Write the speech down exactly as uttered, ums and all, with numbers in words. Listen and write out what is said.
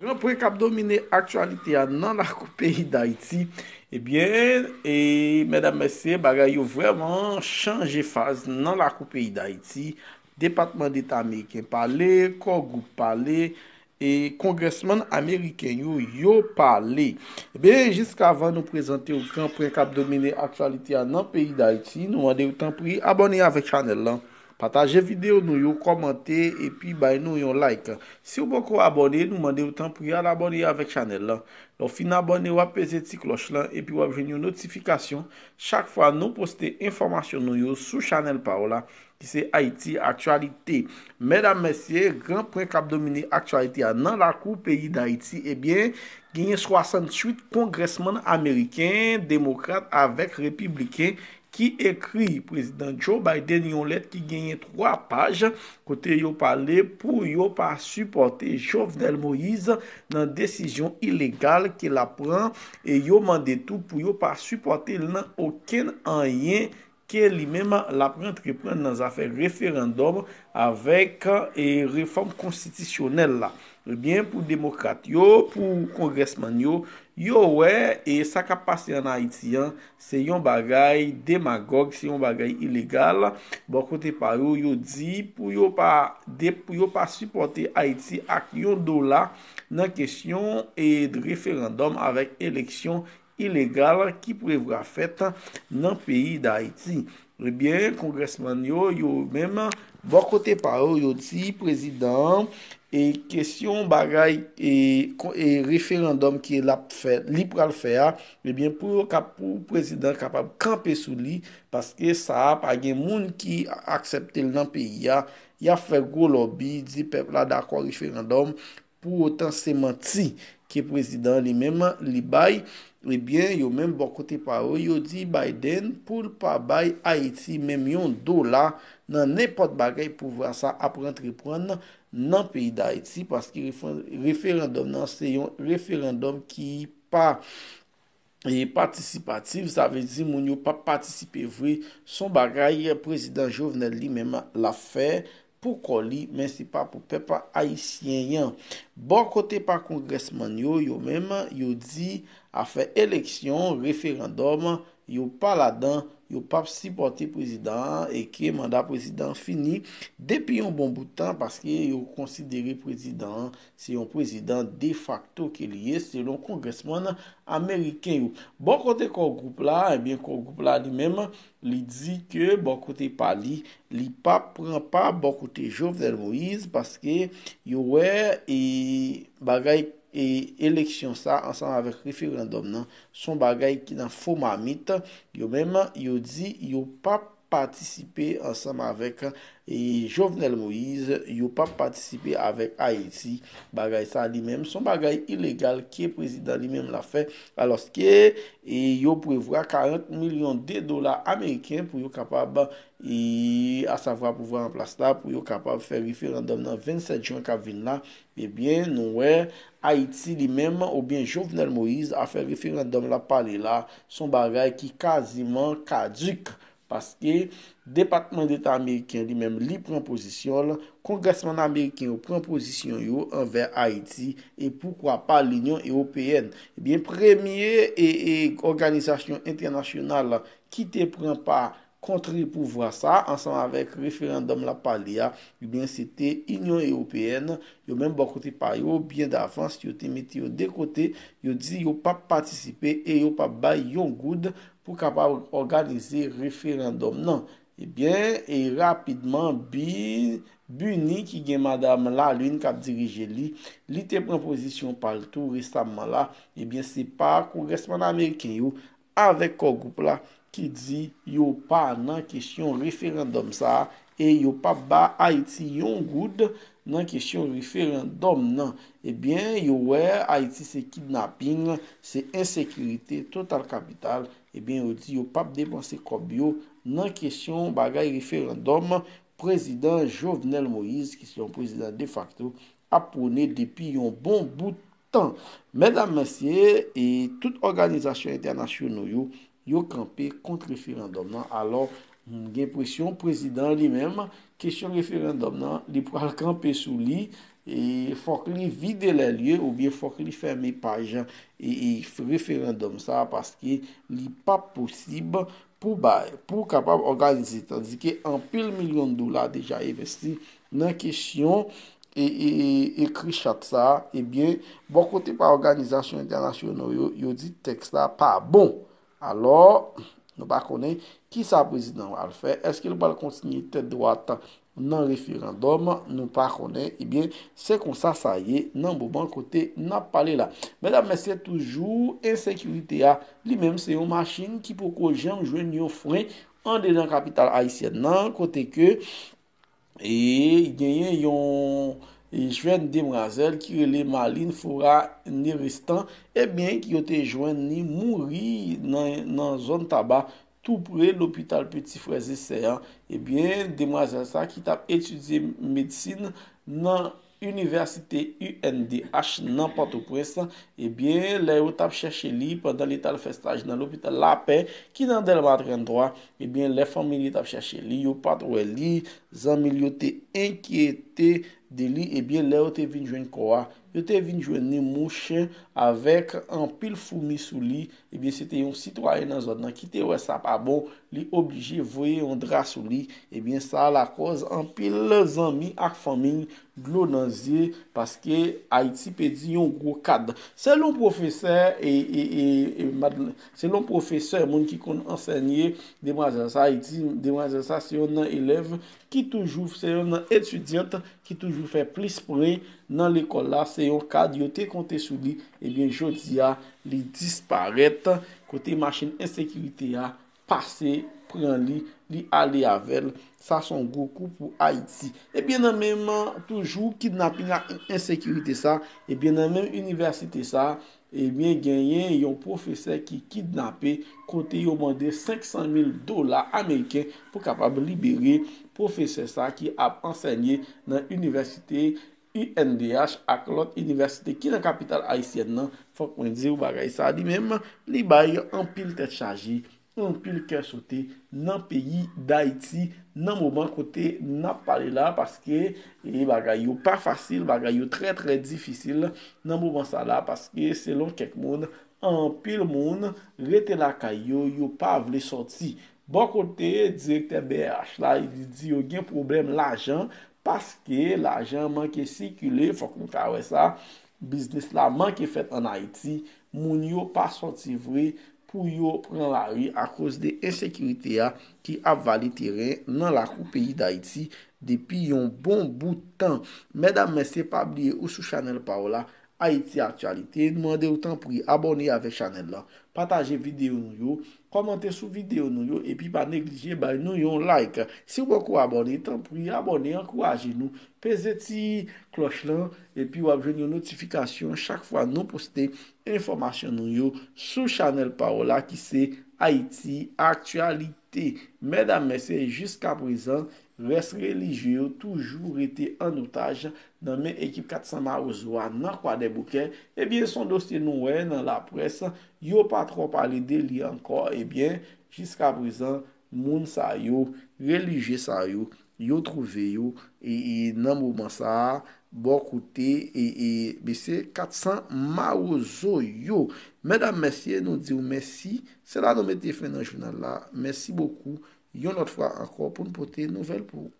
Gran pwen k ap domine aktyalite a nan lakou peyi Dayiti. Ebyen, e, medam, mesye, bagay yo vrèman chanje faz nan lakou peyi Dayiti. Depatman Deta ameriken pale, kò gwoup pale, e kongrèsmann ameriken yo, yo pale. Ebyen, jiskavan nou prezante w gran pwen k ap domine aktyalite a nan peyi Dayiti, nou mande w tanpri abòne avèk chanèl lan. Pataje videyo nou yo, kòmante, epi bay nou yon like. Si w poko abòne, nou mande w tanpri al abòne avèk chanèl lan. Lè w fin abòne, w ap peze ti klòch lan, epi w ap jwenn yon notifikasyon chak fwa nou poste enfòmasyon nou yo sou chanèl pa w la, ki se Ayiti Aktyalite. Medam, mesye, gran pwen k ap domine aktyalite a nan lakou peyi Dayiti, ebyen, genyen swasanntuit kongrèsmann ameriken, demokrat avèk repibliken, ki ekri Prezidan Joe Biden yon lèt ki genyen twa paj, kote yo pale pou yo pa sipòte Jovenel Moïse nan desizyon ilegal ke l ap pran, e yo mande tou pou yo pa sipòte l nan okenn anyen ke li menm l ap rantre pran nan zafè referandòm avèk, e, refòm konstitisyonèl la. Ebyen, pou demokrat yo, pou kongrèsmann yo, yo wè, e, sa k ap pase ann Ayiti an, se yon bagay demagòg, se yon bagay ilegal. Bò kote pa yo, yo di pou yo pa de, pou yo pa sipòte Ayiti ak yon dola nan kesyon, e, referandòm avèk eleksyon ilegal ki prevwa fèt nan peyi Dayiti. Ebyen, kongrèsmann yo, yo menm, bò kote pa yo, yo di prezidan an, e kesyon bagay, e, kon-, e referandòm ke l ap fè, li pral fè a, ebyen, pou yo kap-, pou prezidan kapab kanpe sou li, paske sa a pa gen moun ki aksepte l nan peyi a, y ap fè gwo lòbi, di pèp la dakò referandòm, pou otan se manti ke prezidan an li menm li bay, ebyen, yo menm bò kote pa yo, yo di Biden pou l pa bay Ayiti menm yon dola nan nenpòt bagay pouvwa sa ap rantre pran nan peyi Dayiti, paske refe-, referandòm nan se yon referandòm ki pa, e, patisipatif, sa vle di moun yo p ap patisipe vre. Se yon bagay prezidan Jovenel li menm l ap fè pou kò li, men se pa pou pèp ayisyen an. Bò kote pa kongrèsmann yo, yo menm, yo di afè eleksyon, referandòm, yo pa ladan, yo p ap sipòte prezidan an e ke manda prezidan an fini depi yon bon bout tan, paske yo konsidere prezidan an se yon prezidan defakto ke li ye, selon kongrèsmann ameriken yo. Bò kote kò gwoup la, ebyen, kò gwoup la li menm, li di ke bò kote pa li, li p ap pran pa bò kote Jovenel Moïse, paske yo wè, e, bagay, e, eleksyon sa ansanm avèk referandòm nan, se yon bagay ki nan fo mamit. Yo menm, yo di yo p ap patisipe ansanm avèk, e, Jovenel Moïse, yo p ap patisipe avèk Ayiti. Bagay sa li menm, se yon bagay ilegal ke prezidan li menm l ap fè, alòske, e, yo prevwa karant milyon de dola ameriken pou yo kapab, e, asavwa pouvwa an plas la, pou yo kapab fè referandòm nan vennsèt jen k ap vin la. Ebyen, nou wè Ayiti li menm, oubyen Jovenel Moïse, afè referandòm l ap pale la, se yon bagay ki kaziman kadik. Paske Depatman Deta ameriken li menm, li pran pozisyon l, kongrèsmann ameriken yo pran pozisyon yo anvè Ayiti, e poukwa pa Linyon Ewopeyèn. Ebyen, premye e, e òganizasyon entènasyonal ki te pran pa kont pouvwa sa, ansanm avèk referandòm l ap pale a, ebyen, se te Inyon Ewopeyèn. Yo menm, bò kote pa yo, byen davans, yo te mete yo de kote, yo di yo p ap patisipe e yo p ap bay yon goud pou kapab òganize referandòm nan. Ebyen, e rapidman, Bi-, Bini, ki gen madanm Lalin k ap dirije li, li te pran pozisyon pa l tou resamman la. Ebyen, se pa kongrèsmann ameriken yo avèk kò gwoup la ki di yo pa nan kesyon referandòm sa a e yo p ap ba Ayiti yon goud nan kesyon referandòm nan. Ebyen, yo wè Ayiti se kidnaping, se ensekirite total kapital. Ebyen, yo di yo p ap depanse kòb yo nan kesyon bagay referandòm prezidan Jovenel Moïse, ki se yon prezidan defakto, ap pwone depi yon bon bout tan. Medam, mesye, e tout òganizasyon entènasyonal yo, yo kanpe kont referandòm nan. Alò, m gen enpresyon prezidan li menm, kesyon referandòm nan, li pral kanpe sou li, e fòk li vide lè lye oubyen fòk li fèmen paj e, e referandòm sa, paske li p ap posib pou bay, pou kapab òganize, tandike anpil milyon dola deja envesti nan kesyon e, e, e ekri chat sa, ebyen, bò kote pa òganizasyon entènasyonal yo, yo di tèks la pa bon. Alò, nou pa konnen kisa prezidan pral fè. Èske l pral kontinye tèt dwat nan referandòm? Nou pa konnen. Ebyen, se konsa sa ye nan moman kote n ap pale la. Medam, mesye, toujou ensekirite a, li menm se yon machin ki poko janm jwenn yon fren andedan kapital ayisyèn nan, kote ke e genyen yon jèn demwazèl ki rele Marlene Fora Nerestan, ebyen, ki yo te jwenn li mouri nan, nan zòn Taba, tou pre lopital Petit Frères et Sœurs an. Ebyen, demwazèl sa ki t ap etidye medsin nan inivèsite U N D H nan Pòtoprens, ebyen, lè yo t ap chèche li pandan li t al fè staj nan lopital Lapè ki nan Dèlma trannntwa, ebyen, lè fanmi li t ap chèche li, yo pa t wè li, zanmi l yo te enkyete de li, ebyen, lè yo te vin jwenn kò a, yo te vin jwenn li mouche avèk anpil foumi sou li, ebyen, se te yon sitwayen nan zòn nan ki te wè sa pa bon, li oblije voye yon dra sou li, ebyen, sa lakòz anpil zanmi ak fanmi dlo nan zye, paske Ayiti pèdi yon gwo kad. Selon pwofesè, e, e, e, e, madm-, selon pwofesè, moun ki konn ansènye, demwazèl sa, li di, demwazèl sa se yon nan elèv ki toujou, se yon nan etidyant ki toujou fè plis pwen nan lekòl la, se yon kad yo te konte sou li, ebyen, jodi a, li disparèt, kote machin ensekirite a pase pran li, li ale avè l. Sa se yon gwo kou pou Ayiti. Ebyen, nan menm, toujou kidnaping ak ensekirite sa, ebyen, nan menm inivèsite sa, ebyen, genyen yon pwofesè ki kidnape, kote yo mande senk san mil dola ameriken pou kapab libere pwofesè sa ki ap ansènye nan inivèsite U N D H ak lòt inivèsite ki nan kapital ayisyèn nan. Fòk mwen di w, bagay sa li menm, li bay anpil tèt chaje, anpil kè sote nan peyi Dayiti nan moman kote n ap pale la, paske, e, bagay yo pa fasil, bagay yo trè, trè difisil nan moman sa la, paske selon kèk moun, anpil moun rete lakay yo, yo pa vle sòti. Bò kote direktè B R H la, li di yo gen pwoblèm lajan, paske lajan manke sikile, fòk nou ka wè sa, biznis la manke fèt ann Ayiti, moun yo pa sòti vre pou yo pran lari akoz de ensekirite a ki ap vale teren nan lakou peyi Dayiti depi yon bon bout tan. Medam, mesye, pa bliye ou sou chanèl pa w la, Ayiti Aktyalite, nou mande w tanpri abòne avèk chanèl la, pataje videyo nou yo, kòmante sou videyo nou yo, epi pa neglije bay nou yon like. Si w poko abòne, tanpri abòne, ankouraje nou, peze ti klòch lan, epi w ap jwenn yon notifikasyon chak fwa nou poste enfòmasyon nou yo sou chanèl pa w la ki se Ayiti Aktyalite. Medam, mesye, jiskaprezan, rès relijye yo toujou rete an otaj nan men ekip kat san Mawozo a nan Kwadèboukè. Ebyen, se yon dosye nou wè nan laprès, yo pa twò pale de li ankò. Ebyen, jiskaprezan, moun sa yo, relijye sa yo, yo twouve yo, e, e nan moman sa a, bò kote, e, e, mesye kat san Mawozo yo. Medam, mesye, nou di w mèsi. Se la nou mete fen nan jounal la. Mèsi bokou. Yon lòt fwa ankò pou n pote nouvèl pou ou.